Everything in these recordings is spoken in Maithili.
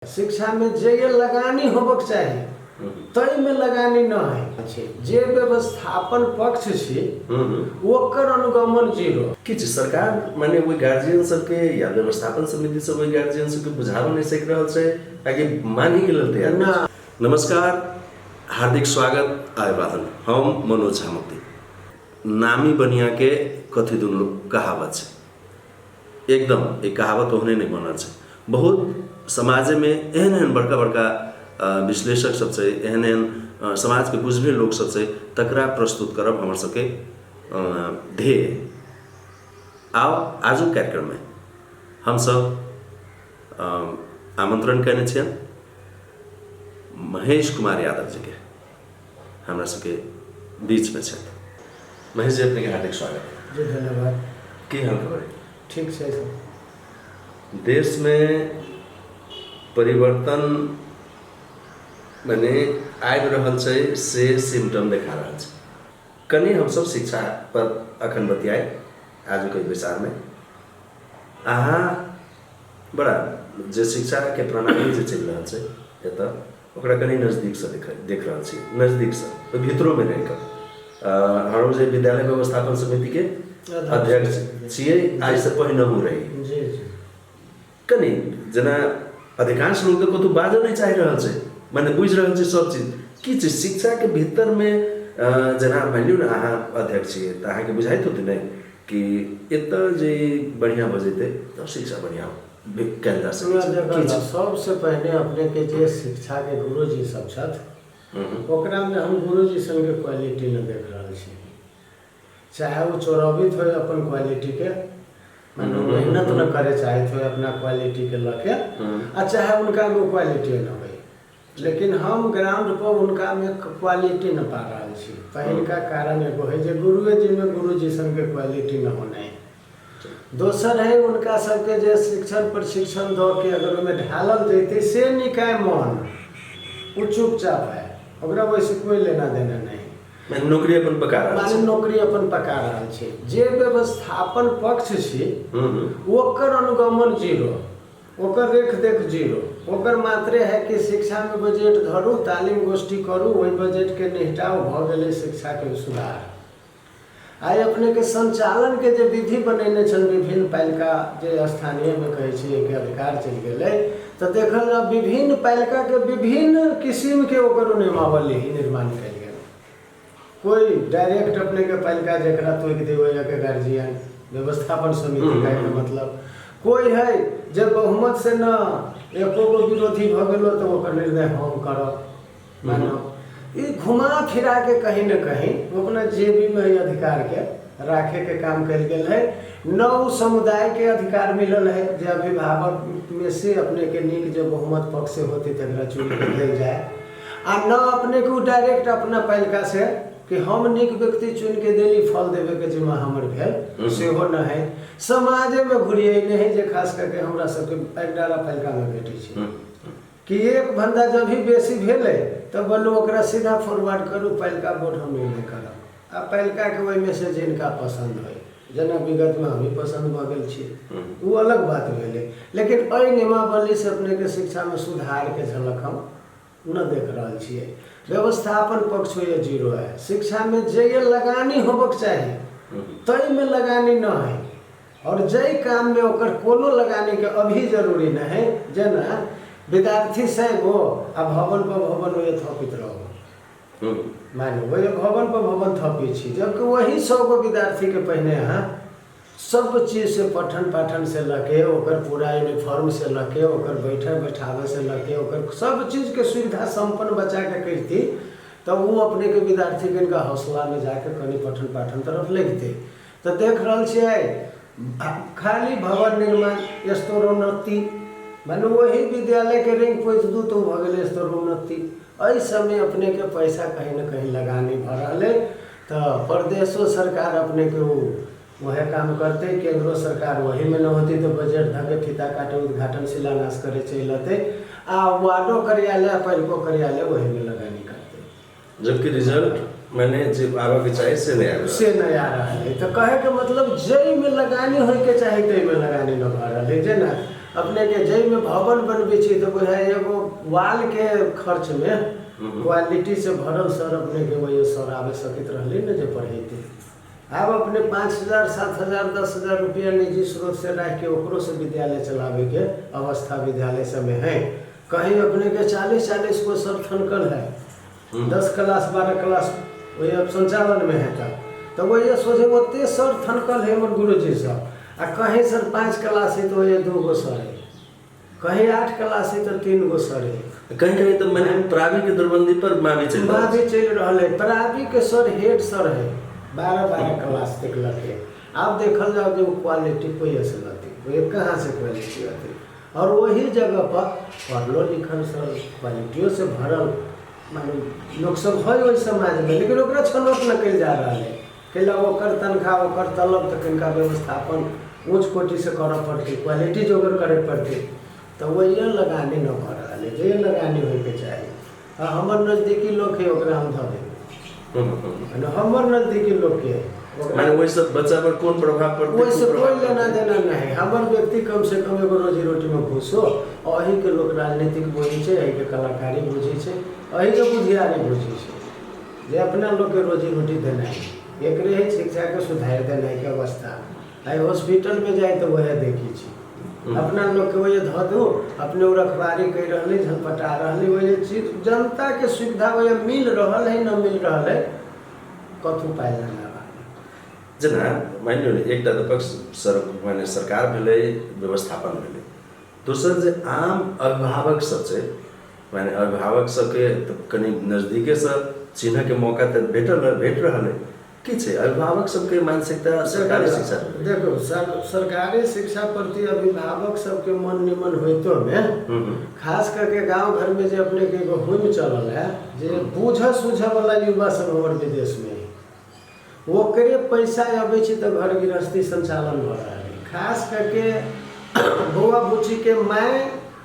शिक्षामे जे लगानी होबक चाही ताहिमे लगानी नहि होइ छै। जे व्यवस्थापन पक्ष छी ओकर अनुगमन जीरो। किछु सरकार माने ओहि गार्जियन सबके या व्यवस्थापन समिति सब ओहि गार्जियन सबके बुझाबऽ नहि सकि रहल छै ताकि मानहीके लेल तैयार नहि छै। नमस्कार, हार्दिक स्वागत आ अभिवादन। हम मनोज झा मुक्ति। नामी बनियाके कथी दुनू कहावत छै, एकदम ई कहावत ओहने नहि बनल छै। बहुत समाजमे एहन एहन बड़का बड़का विश्लेषक सब छै, एहन एहन समाजके बुझले लोक सब छै, तकरा प्रस्तुत करब हमर सबके ध्येय। आउ आजुक कार्यक्रममे हमसब आमंत्रण कयने छियनि महेश कुमार यादव जीके, हमरा सबके बीचमे छथि। महेश जी, अपनेके हार्दिक स्वागत। जी धन्यवाद। की हाल खबर? ठीक छै सर। देशमे परिवर्तन मने आबि रहल छै से सिम्टम देखा रहल छै। कनि हमसब शिक्षा पर अखन बतियाइ आजुक एहि बैसारमे। अहाँ बड़ा जे शिक्षाके प्रणाली जे चलि रहल छै एतऽ, ओकरा कनि नजदीकसँ देख देख रहल छी, नजदीकसँ ओहि भीतरोमे रहि कऽ। हम जे विद्यालय व्यवस्थापन समितिके अध्यक्ष छियै, आइसँ पहिनहु रही। जी जी। कनि जेना अधिकांश लोक तऽ कतहु बाजऽ नहि चाहि रहल छै, मने बुझि रहल छै सब चीज। की छै शिक्षाके भीतरमे? जेना मानि लियौ ने अहाँ अध्यक्ष छियै तऽ अहाँके बुझाइत होतै ने कि एतऽ जे बढ़िआँ भऽ जेतै तऽ शिक्षा बढ़िआँ कयल जा सकै छै। की छै? सबसँ पहिने अपनेके जे शिक्षाके गुरुजी सब छथि ओकरामे हम गुरुजी सनके क्वालिटी नहि देख रहल छी। चाहे ओ चोरबित होइ अपन क्वालिटीके, माने ओ मेहनत नहि करे चाहैत होइ अपना क्वालिटीके लऽ के, आ चाहे हुनकामे ओ क्वालिटी नहि होइ, लेकिन हम ग्राउंड पर हुनकामे क्वालिटी नहि पा रहल छी। पहिलका कारण एगो है जे गुरुए जीमे गुरुजी सनके क्वालिटी नहि होनाइ। दोसर है हुनका सबके जे शिक्षण प्रशिक्षण दऽ के अगर ओहिमे ढालल जैतै से निकाय मन ओ चुपचाप है, ओकरा वैसे कोई लेना देना नहीं। माने नौकरी अपन पका रहल माने छै। नौकरी अपन पका रहल छै। जे व्यवस्थापन पक्ष छी ओकर अनुगमन जीरो, ओकर रेख देख जीरो। ओकर मात्रे है कि शिक्षामे बजट धरू, तालीम गोष्ठी करू, ओहि बजटके निपटाउ, भऽ गेलै शिक्षाके सुधार। आइ अपनेके संचालनके जे विधि बनेने छल विभिन्न पालिका, जे स्थानीयमे कहै छै एहिके अधिकार चलि गेलै, तऽ देखल जाउ विभिन्न पालिकाके विभिन्न किसिमके ओकर नियमावली निर्माण कयल गेल। कोइ डायरेक्ट अपनेके पालिका जकरा तोकि दै ओहिके गार्जियन व्यवस्थापन समिति कहैके मतलब, कोइ है जे बहुमत से न एको गो विरोधी भऽ गेलो तऽ ओकर निर्णय हम करब। मानो ई घुमा फिरा के कहीं न कहीं अपना जेबी में ही अधिकार के राखे के काम कल गेल है। न उ समुदाय के अधिकार मिलल है जे अभिभावक में से अपने के नीक जो बहुमत पक्ष से होते तकरा चुन के देल जाए, आ न अपने के उ डायरेक्ट अपना पालिका से कि हम नीक व्यक्ति चुन के देली, फल देवे के जिम्मा हमर भेल, सेहो न है। समाजे में घुरियेने है जे खास करके हमरा सबके 11 पालिका में भेटै छै कि एक बंदा जब भी बेसी भेलै तऽ बोलू ओकरा सीधा फॉरवर्ड करू, पालिका बोर्ड हम निर्णय करब, आ पालिकाके ओहिमे से जिनका पसन्द होइ, जेना विगतमे हमही पसन्द भऽ गेल छी, ओ अलग बात भेलै। लेकिन एहि नियमावलीसँ अपनेके शिक्षामे सुधारके झलक हम नहि देख रहल छियै। व्यवस्थापन पक्ष होइए जीरो है। शिक्षामे जे लगानी होबक चाही ताहिमे लगानी नहि है, और जाहि काममे ओकर कोनो लगानीके अभी जरूरी नहि है, जेना विद्यार्थी 100 गो आ भवन पर भवन होइए थपित रहो, मानू वही भवन पर भवन थपी छी, जबकि वही 100 गो विद्यार्थीके पहिने अहाँ सब चीज से पठन पाठन से लके ओकर पूरा यूनिफॉर्म से लके ओकर बैठे बैठाबे से लके ओकर सब चीजके सुविधा सम्पन्न बच्चाके करती तब ओ अपनेके विद्यार्थीके इनका हौसलामे जाके कनि पठन पाठन तरफ लगितै। तऽ देख रहल छियै खाली भवन निर्माण, स्तरोन्नति, माने वही विद्यालयके रिंग पोति दू तऽ ओ भऽ गेलै स्तरोन्नति। एहि सबमे अपनेके पैसा कहीं ने कहीं लगानी भऽ रहलै। तऽ प्रदेशो सरकार अपनेके ओ वएह काम करतै, केंद्रो सरकार वहीमे नहि होतै तऽ बजट धऽ के फीता काटे उद्घाटन शिलान्यास करे चलि अतै, आ वार्डो कार्यालय पालिको कार्यालय वहीमे लगानी करतै, जबकि रिजल्ट माने जे आबऽके चाही से नहि आबि से नहि आ रहल है। तऽ कहैके मतलब जाहिमे लगानी होइके चाही ताहिमे लगानी नहि भऽ रहल है। जेना अपने के जाहिमे भवन बनबै छी तऽ बुझाइ एगो वालके खर्चमे क्वालिटी से भरल सर अपने के वही सर आबे सकैत रहलै ने जे पढ़ेतै। आब अपने 5,000 7,000 10,000 रुपया निजी स्रोत से राखि के ओकरो से विद्यालय चलावे के अवस्था विद्यालय सब में है। कहीं अपने के 40-40 गो सर थनकल है, 10 क्लास 12 क्लास वही अब संचालन में है। तो वही सोचे ओते सर थनकल है हमर गुरुजी सब, आ कहीं सर 5 क्लास है तो वही 2 गो सर है, कहीं 8 क्लास है तो 3 गो सर है। कहीं कहीं तो मैंने प्रावी के दुर्बंदी पर मावी चल मावी चल रहा है। प्रावी के सर हेड सर है 12-12 क्लास तक लगे। आप देखल जाओ जो क्वालिटी कोई ऐसे लगती वही कहाँ से क्वालिटी आती। और वही जगह पर पढ़लो लिखल सर क्वालिटियों से भरल माने लोग सब है ओहि समाज में, लेकिन ओकरा छनौत न कल जा रहा है। कैला ओकर तनख्वाह ओकर तलब तऽ कनिका व्यवस्थापन ऊँच कोटि से करऽ पड़तै, क्वालिटी जोगर करे पड़तै, तऽ वही लगानी न भऽ रहल है जे लगानी होइके चाही। आ हमर नजदीकी लोग है ओकरा हम धऽ देबै, हमर नजदीकी लोग के माने ओहि सब बच्चा पर कोन प्रभाव पड़तै ओहिसे कोई लेना देना नहीं। हमर व्यक्ति कम से कम एगो रोजी रोटी में घुसो, अही के लोग राजनीतिक बुझै छै, अही के कलाकारी बुझै छै, अही के बुधियारी बुझै छै, जे अपना लोग के रोजी रोटी देनाइ एकरे है शिक्षा के सुधारि देनाइ के अवस्था। आइ हॉस्पिटल में जाए तऽ वएह देखै छी अपना लोग के वही धऽ दू, अपने ओ रखवारी करि रहलै, झलपटा रहलै, वही चीज जनता के सुविधा वही मिल रहल है न मिल रहल है कथू पाइ लेना। जेना मानि लियौ ने एकटा तऽ पक्ष सर माने सरकार भेलै, व्यवस्थापन भेलै, दोसर जे आम अभिभावक सब छै, माने अभिभावक सबके तऽ कनि नजदीकेसँ चिन्हऽके मौका तऽ भेट रहल है। की छै अभिभावक सबके मानसिकता सरकारी शिक्षा? देखो सरकारी शिक्षा प्रति अभिभावक सबके मन निमन होइतो में खास करके गांव घर में जे अपने के एगो हुम चलल है जे बूझऽ सूझऽ वाला युवा सब हमर विदेश में ओकरे पैसा अबै छै तऽ घर गृहस्थी संचालन भऽ रहल है। खास करके बौआ बुच्ची के माय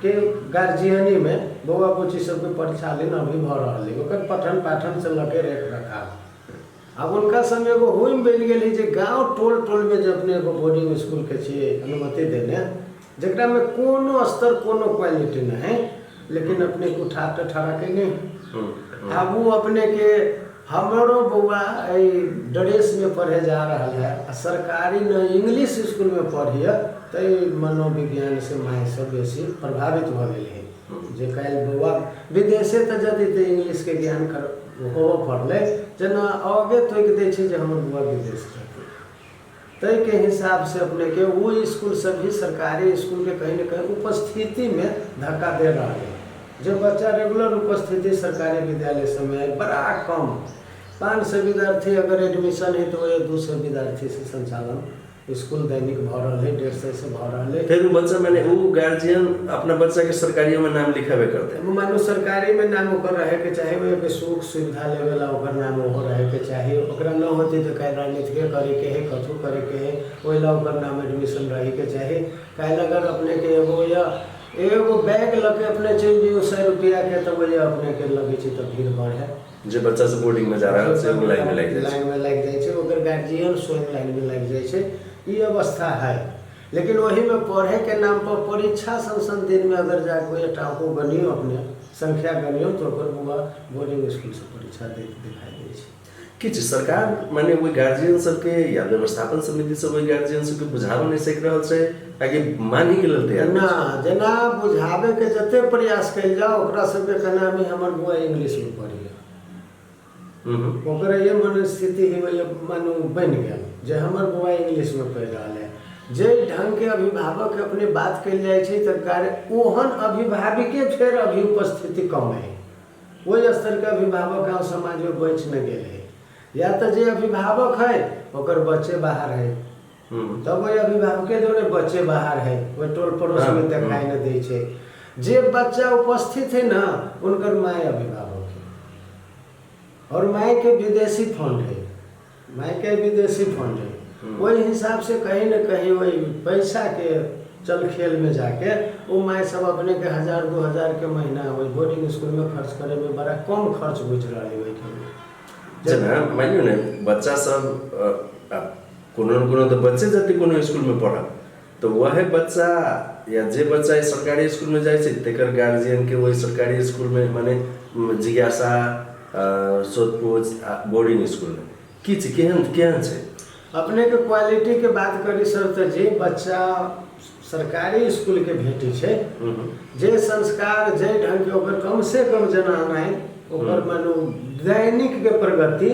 के गार्जियनी में बौआ बुच्ची सबके परिचालन अभी भऽ रहल है, ओकर पठन पाठन से लऽ के रख रखाव। आब उनका समय एगो हुम बनि गेल है जे गाँव टोल टोल में जे अपने एगो बोर्डिंग स्कूल के छियै अनुमति देने, जकरा में कोनो स्तर कोनो क्वालिटी नहीं है, लेकिन अपने के उठा के ठड़ा के नहीं। आब वो अपने के हमरो बौआ एहि ड्रेस में पढ़े जा रहा है आ सरकारी न इंग्लिश स्कूल में पढ़िए तऽ मनोविज्ञान से माय सब बेसी प्रभावित भऽ गेल है जे काल्हि बौआ विदेशे तऽ जदि तऽ इंग्लिश के ज्ञान कर होबऽ पड़लै, जेना आगे तोकि दै छै जे हमर बौआ विदेश रहतै, ताहिके हिसाबसँ अपने के ओ स्कूल सब भी सरकारी स्कूल के कहीं न कहीं उपस्थिति में धक्का दे रहल है। जो बच्चा रेगुलर उपस्थिति सरकारी विद्यालय सब में है बड़ा कम, 500 विद्यार्थी अगर एडमिशन है तो वही 200 विद्यार्थी से संचालन स्कूल दैनिक भऽ रहल है, 150 से भऽ रहल है। फेर बच्चा माने वो गार्जियन अपना बच्चा के सरकारी में नाम लिखाबे करते, मानू सरकारी में नाम ओकर रहे के चाही, ओहिके सुख सुविधा लेवे ला ओकर नाम ओहो रहे के चाही। ओकरा न होती तऽ काल्हि राजनीतिके करे के है, कथू करे के है, ओहि ला ओकर नाम एडमिशन रहे के चाही। काल्हि अगर अपने के एगो या एगो बैग लऽ के अपने चलि जइयौ 100 रुपया के तऽ वही अपने के लगै छै तऽ भीड़ बढ़े। जे बच्चा सब बोर्डिंग में जा रहल छै ओ लाइन में लागि जाइ छै, लाइन में लागि जाइ छै, ओकर गार्जियन स्वयं लाइन में लागि जाइ छै, ई अवस्था है। लेकिन वही में पढ़े के नाम पर परीक्षा सन दिन में अगर जाके वही टाको गनियो अपने संख्या गनियो तो ओकर बौआ बोर्डिंग स्कूल से परीक्षा दिखाई दै छै। किछु सरकार माने ओहि गार्जियन सबके या व्यवस्थापन समिति सब ओहि गार्जियन सबके बुझाबऽ नहि सकि रहल छै ताकि मानी के लेल तैयार ना, जेना बुझाबे के जते प्रयास कयल जाओ ओकरा सबके कहना भी हमर बौआ इंग्लिश में पढ़िए, ओकरा ये मनस्थिति ही मानू बनि गेल जे हमर बौआ इंग्लिश में पढ़ि रहल है। जे ढंग के अभिभावक अपने बात कयल जाइ छै तऽ कार्य ओहन अभिभाविके फेर अभी उपस्थिति कम है, ओहि स्तर के अभिभावक गाँव समाज में बचि नहि गेल है। या तऽ जे अभिभावक है ओकर बच्चे बाहर है, तब वही अभिभावके जोड़े बच्चे बाहर है, वही टोल पड़ोस में देखाई नहि दै छै। जे बच्चा उपस्थित है ना उनकर माय अभिभावक है और माय के विदेशी फंड है, माय के विदेशी फंड है, ओहि हिसाब से कहीं न कहीं वही पैसा के चल खेल में जाके वो माय सब अपने के 1000 2000 के महीना वही बोर्डिंग स्कूल में खर्च करे में बड़ा कम खर्च बुझि रहल है। ओहिठाम जेना मानियौ ने बच्चा सब कोनो न कोनो तऽ बच्चे जते कोनो स्कूल में पढ़ल तऽ वह बच्चा या जे बच्चा सरकारी स्कूलमे जाइ छै तकर गार्जियनके ओहि सरकारी स्कूलमे मने जिज्ञासा, सोधपूछ आ बोर्डिंग स्कूलमे की छै, केहन केहन छै? अपनेके क्वालिटीके बात करी सर, तऽ जे बच्चा सरकारी स्कूलके भेटै छै, जे संस्कार जे ढङ्गके ओकर कम से कम जेना नहि ओकर मानू दैनिक के प्रगति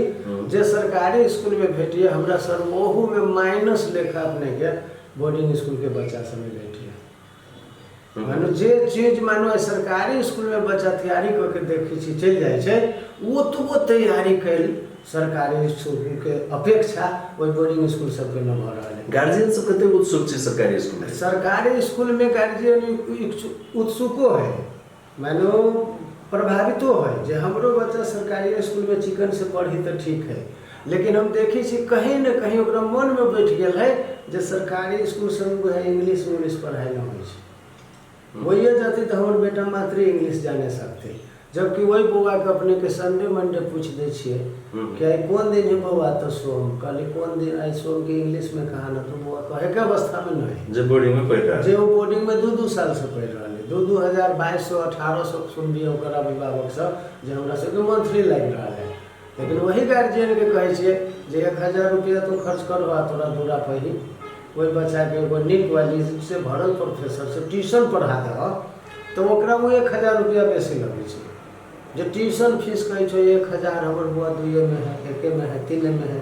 जे सरकारी स्कूलमे भेटिए हमरा सर, ओहूमे माइनस लेखा अपनेके बोर्डिंग स्कूलके बच्चा सबमे भेटिए। मानू जे चीज मानू सरकारी स्कूलमे बच्चा तैयारी कऽ के देखै छी चलि जाइ छै, ओतबो तैयारी कयल सरकारी स्कूलके अपेक्षा ओहि बोर्डिंग स्कूल सबके नहि भऽ रहल है। गार्जियन सब कतेक उत्सुक छै सरकारी स्कूलमे? सरकारी स्कूलमे गार्जियन उत्सुको है, मानो प्रभावितो है जे हमरो बच्चा सरकारी स्कूलमे चिकन से पढ़ी तऽ ठीक है। लेकिन हम देखै छी कहीं ने कहीं ओकरा मनमे बैठ गेल है जे सरकारी स्कूल सब है इंग्लिश उंग्लिश पढ़ाइ नहि होइ छै, होइए जेतै तऽ हमर बेटा मात्र इंग्लिश जाने सकतै। जबकि वही बौआके अपनेके संडे मंडे पूछि दै छियै कि आइ कोन दिन है बौआ, तऽ सोम। कहली कोन दिन आइ सोमके इंग्लिशमे कहा ना, तऽ बौआ कहैके अवस्थामे नहि है। जे बोर्डिंगमे पढ़ि रहल जे ओ बोर्डिंगमे 2-2 सालसँ पढ़ि रहल है, 2-2 हजार, 2200, 1800 सुनबियै ओकर अभिभावक सब जे हमरा सबके मंथली लागि रहल है। लेकिन वही गार्जियनके कहै छियै जे 1000 रुपया तू खर्च करबा, तोरा दूरा पही ओहि बच्चाके एगो नीक क्वालिटी से भरल प्रोफेसर से ट्यूशन पढ़ा दह, तऽ ओकरा ओ 1000 रुपया बेसी लगै छै। जे ट्यूशन फीस कहै छै 1000, हमर बौआ दुइएमे है, एकेमे है, तीनेमे है,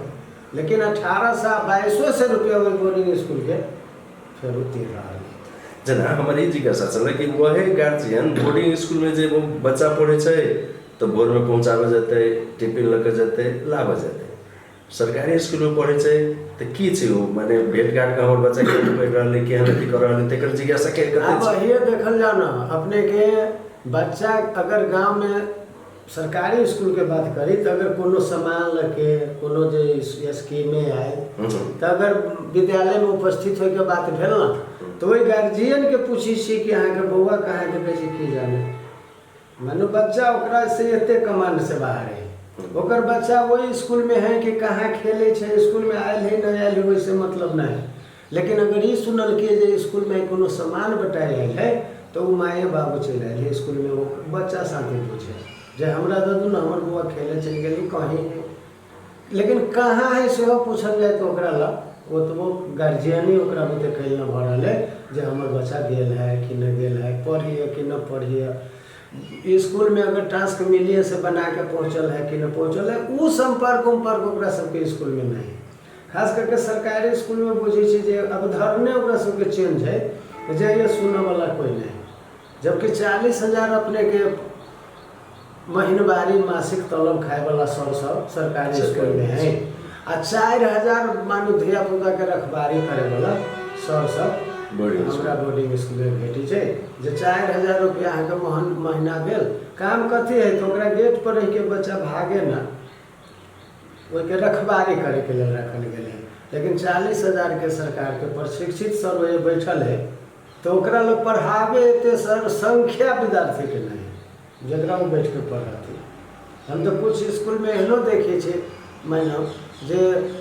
लेकिन 1800, 2200 रुपया ओहि बोर्डिंग स्कूलके फेर उतिर रहल है। जेना हमर ई जिज्ञासा छलै कि वही गार्जियन बोर्डिंग स्कूलमे जे वो बच्चा पढ़ै छै तऽ भोरमे पहुँचाबऽ जेतै, टिफिन लऽ कऽ जेतै, लाबऽ जेतै। सरकारी स्कूलमे पढ़ै छै तऽ की छै, ओ माने भेट घाट के हमर बच्चा केहन पढ़ि रहल है, केहन अथी कर रहल है, तकर जिज्ञासा के कते आब छै? ये देखल जाओ ना, अपने के बच्चा अगर गांव में सरकारी स्कूल के बात करी तऽ अगर कोनो सामान लके कोनो जे स्कीमे आयल तऽ अगर विद्यालय में उपस्थित होइके बात भेल ना, तऽ ओहि गार्जियन के पूछी छी कि अहाँके बौआ कहाँ के, कहै छै की जाने। मानू बच्चा ओकरा से एते कमांड से बाहर है। ओकर बच्चा वही स्कूल में है कि कहाँ खेले छै, स्कूल में आयल है नहीं आयल है, वैसे मतलब नहीं। लेकिन अगर ई सुनलकै जे स्कूल में कोनो सामान बटाइ आयल है, तऽ ओ माये बाबू चलि आयल है स्कूल में, ओ बच्चा साथे पूछे जे हमरा दऽ दू ने, हमर बौआ खेले चलि गेली कहीं है। लेकिन कहाँ है सेहो पूछल जाय तऽ ओकरा लग ओतबो गार्जियने ओकरा बुते कैल नहि भऽ रहल है जे हमर बच्चा गेल है कि नहि गेल है, पढ़िए कि नहि पढ़िए, स्कूल में अगर टास्क मिलिए से बना के पहुँचल है कि नहि पहुँचल है, ओ सम्पर्क उम्पर्क ओकरा सबके स्कूल में नहि है। खास करके सरकारी स्कूल में बुझै छी जे अवधारणे ओकरा सबके चेंज है जे ये सुनऽवला कोइ नहि। जबकि 40,000 अपने के महीनवारी मासिक तलब खाए वाला सर सब सरकारी स्कूल में है आ 4000 मानू धिया पुता के रखबारी करे वाला सर सब बोर्डिंग हमरा बोर्डिंग स्कूल में भेटै छै जे 4000 रुपया अहाँके मोहन महीना भेल। काम कथी है? तऽ ओकरा गेट पर रहि के बच्चा भागे ना, ओहिके रखबारी करैके लेल राखल गेल है। लेकिन 40,000के सरकारके प्रशिक्षित सर ओहि बैठल है, तऽ ओकरा लोग पढ़ाबे एते सर संख्या विद्यार्थीके नहि जकरा ओ बैठ के पढ़ती। हम तऽ कुछ स्कूलमे एहनो देखै छियै मानि जे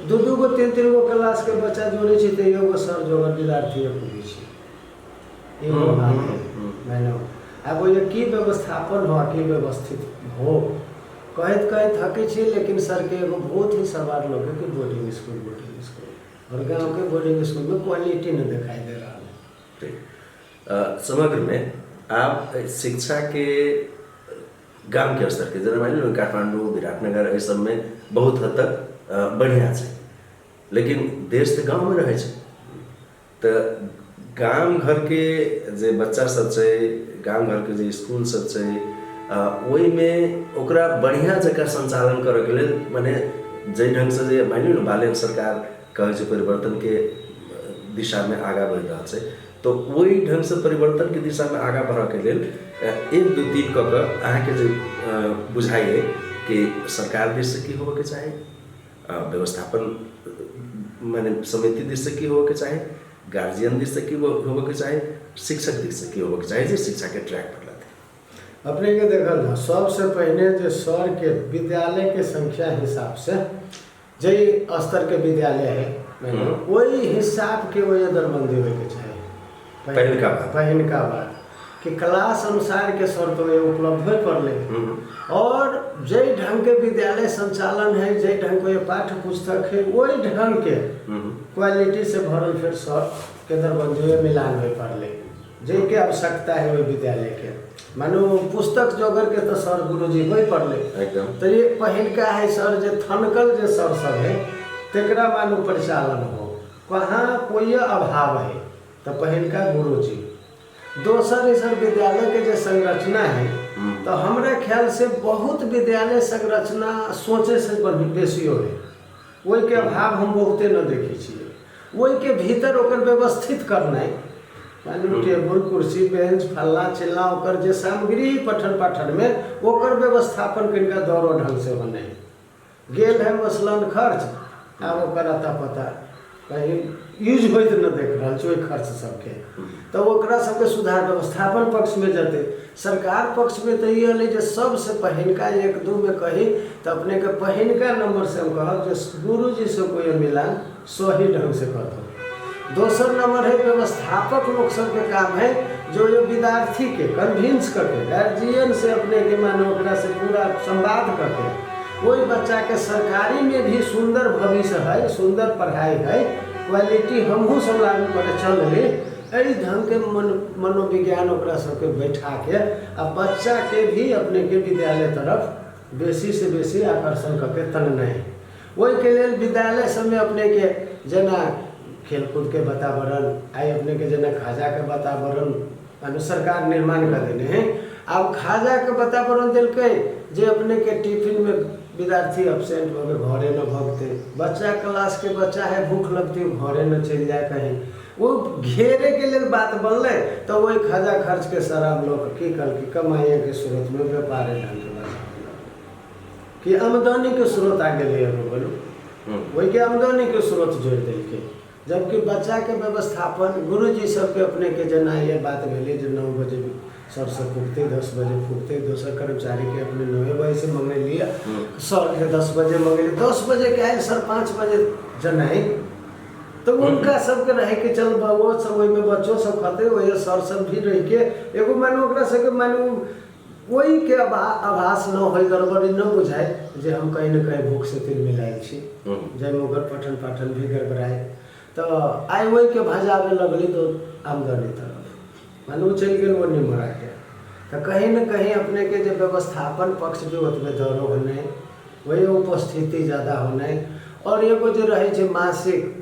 2-2 गो 3-3 गो क्लासके बच्चा जोड़ै छै तऽ एगो सर जोगर विद्यार्थी पुरै छै। एगो हाल है। मानि आब ओहि की व्यवस्थापन हो, की व्यवस्थित हो, कहैत कहैत थकै छी। लेकिन सरके एगो बहुत ही सवाल लोग कि बोर्डिंग स्कूल, बोर्डिंग स्कूल और गाँव के बोर्डिंग स्कूल में क्वालिटी नहीं दिखाई दे रहा है। ठीक। समग्रमे आब शिक्षा के गामके स्तरके जेना मानि लियौ काठमाडौँ, विराटनगर, एहि सबमे बहुत हद तक बढ़िआँ छै, लेकिन देश तऽ गाँवमे रहै छै। तऽ गाम घरके जे बच्चा सब छै, गाम घरके जे स्कूल सब छै, ओहिमे ओकरा बढ़िआँ जकाँ सञ्चालन करैके लेल मने जाहि ढङ्गसँ जे मानि लियौ ने बालेन सरकार कहै छै परिवर्तनके दिशामे आगाँ बढ़ि रहल छै, तऽ ओहि ढङ्गसँ परिवर्तनके दिशामे आगाँ बढ़ऽके लेल 1 2 3 कऽ कऽ अहाँके जे बुझाइए कि सरकार दिससँ की होबऽके चाही, व्यवस्थापन माने समिति दिससँ की होबऽके चाही, गार्जियन दिससँ की होबऽके चाही, शिक्षक दिससँ की होबऽके चाही जे शिक्षाके ट्रैक पर लेतै? अपने के देखल जाओ, सबसे पहिने जे सर के विद्यालय के संख्या हिसाब से जे स्तर के विद्यालय है, वही हिसाब के वही दरबंदी होइके चाही। पहिलका बात। पहिलका बात कि क्लास अनुसार के सर तो ये उपलब्ध होय पड़ले। और जे ढंग के विद्यालय संचालन है, जे ढंग के पाठ्य पुस्तक है, वही ढंग के क्वालिटी से भरल फिर सर के दरबंदी मिलान होय पड़ले, जे के आवश्यकता है वही विद्यालय के। मानो पुस्तक जोगर के तो सर गुरुजी होय पड़ले एकदम। तो ये पहिलका है सर जे थनकल जे सर सब है तेकरा मानो परिचालन हो, कहाँ कोई अभाव है तो पहिलका गुरुजी। दोसर है सर विद्यालय के जे संरचना है तो हमरा ख्याल से बहुत विद्यालय संरचना सोचे से बेसी हो है, ओहिके अभाव हम बहुते न देखै छियै। ओहिके भीतर ओकर व्यवस्थित करनाइ, मानू टेबुल कुर्सी बेंच फल्ला चिल्ला ओकर जे सामग्री पठन पाठन में ओकर व्यवस्थापन किनका दौरो ढंग से होनाइ गेल है। मसलन खर्च आब ओकर अता पता कहीं यूज होइत न देख रहल छी ओहि खर्च सबके, तो ओकरा सबके सुधार व्यवस्थापन पक्ष में जते। सरकार पक्ष में तो ई हलै जे सबसे पहिलका एक दू में कही तो अपने के पहिलका नंबर से हम कहब जे गुरुजी से कोई मिलान सही ढंग से कर दो। दोसर नंबर है व्यवस्थापक लोग सबके काम है जो ये विद्यार्थी के कन्विंस करके गार्जियन से अपने के मानो ओकरा से पूरा संवाद करके वही बच्चा के सरकारी में भी सुंदर भविष्य है, सुंदर पढ़ाई है, क्वालिटी हमहूँ सब लागू करे चल रही, एहि ढंग के मनोविज्ञान ओकरा सबके बैठा के आ बच्चा के भी अपने के विद्यालय तरफ बेसी से बेसी आकर्षण करके तननाइ। ओहिके लेल विद्यालय सबमे अपने के जेना खेलकूद के वातावरण, आइ अपने के जेना खाजा के वातावरण मानो सरकार निर्माण कर देने है। आब खाजा के वातावरण देलकै जे अपने के टिफिन में विद्यार्थी एबसेंट भऽ के घरे न भगते, बच्चा क्लास के बच्चा है भूख लगते घरे न चलि जाए कहीं, वो घेरे के लेल बात बनलै तो वही खाजा खर्च के शराब लोग की कहलकै कमाइए के स्रोत में व्यापारे ढंग के बना कि आमदनी के स्रोत आ गेलै एगो बोलू वही के आमदनी के स्रोत जोड़ि देलकै। जबकि बच्चा के व्यवस्थापन गुरुजी सबके अपने के जेना ये बात भेलै जे 9 बजे सर सब फूकते, 10 बजे फूकते, दोसर कर्मचारी के अपने 9 बजे से मंगेलिए, सर के 10 बजे मंगेलिए, 10 बजे के आयल सर 5 बजे जनाई तो उनका सबके रहे के चल वो सब ओहिमे बच्चो सब खते वही सर सब भी रह के एगो मानू ओकरा सबके मानू वही के आभास न हो, गड़बड़ी न बुझाए जे हम कहीं न कहीं भूख से तिल मिलायल छी, जाहिमे ओकर पठन पाठन भी गड़बड़ाए। तो आइ वही के भजाबे लगली तो आमदनी तरफ मानू चलि गेल वो निमरा के। तो कहीं न कहीं अपने के जे व्यवस्थापन पक्ष भी ओतबे दरो होनाइ, वही उपस्थिति ज़्यादा होनाइ, और एगो जे रहै छै मासिक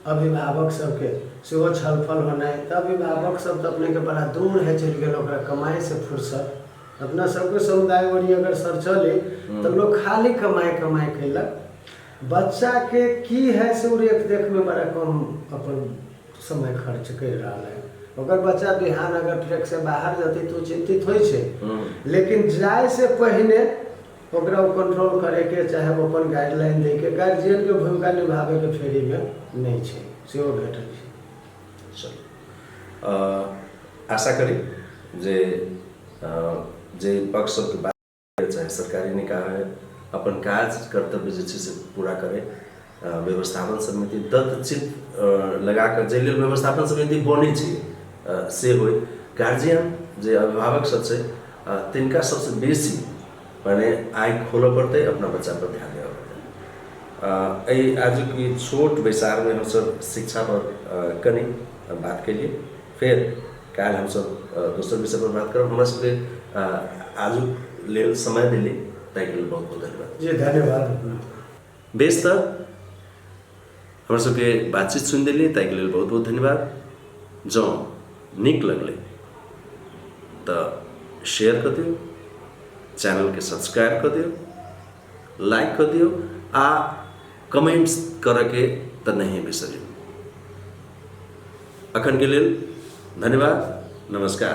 अभिभावक सबके सेहो छलफल होनाइ। तऽ अभिभावक सब तऽ अपने के बड़ा दूर है चलि गेल, ओकरा कमाइ से फुर्सत अपना सबके समुदाय ओरी अगर सर चली तो लोग खाली कमाए कमाए कैलक, बच्चा के की है से रेख देख में बड़ा कम अपन समय खर्च कर रहा है। अगर बच्चा बिहान अगर ट्रैक से बाहर जतै तो चिंतित होइ छै, लेकिन जाय से पहिने ओकरा कंट्रोल करे के चाहे वो अपन गाइडलाइन दे के गार्जियन के भूमिका निभावे के फेरी में नहीं छै, सेहो भेटल छै। चलू आशा करी जे जे पक्ष सबके बात चाहे सरकारी निकाय अपन काज कर्तव्य जे छै से पूरा करे, व्यवस्थापन समिति दत्तचित लगा कऽ जाहि लेल व्यवस्थापन समिति बनै छै से होइ, गार्जियन जे अभिभावक सब छै तिनका सबसँ बेसी माने आँखि खोलऽ पड़तै, अपना बच्चा पर ध्यान देबऽ पड़तै। एहि आजुक ई छोट बैसारमे हमसब शिक्षा पर कनि बात केलिए, फेर काल्हि हमसब दोसर विषय पर बात करब। हमरा सबके आजुक लेल समय देली ताहिके लेल बहुत बहुत धन्यवाद जी। धन्यवाद। बेस तऽ हमरा सबके बातचीत सुनि देलियै ताहिके लेल बहुत बहुत धन्यवाद। जँ नीक लगलै तऽ शेयर कऽ दियौ, चैनलके सब्सक्राइब कऽ दियौ, लाइक कऽ दियौ आ कमेंट्स करऽके तऽ नहिए बिसरियौ। अखनके लेल धन्यवाद, नमस्कार।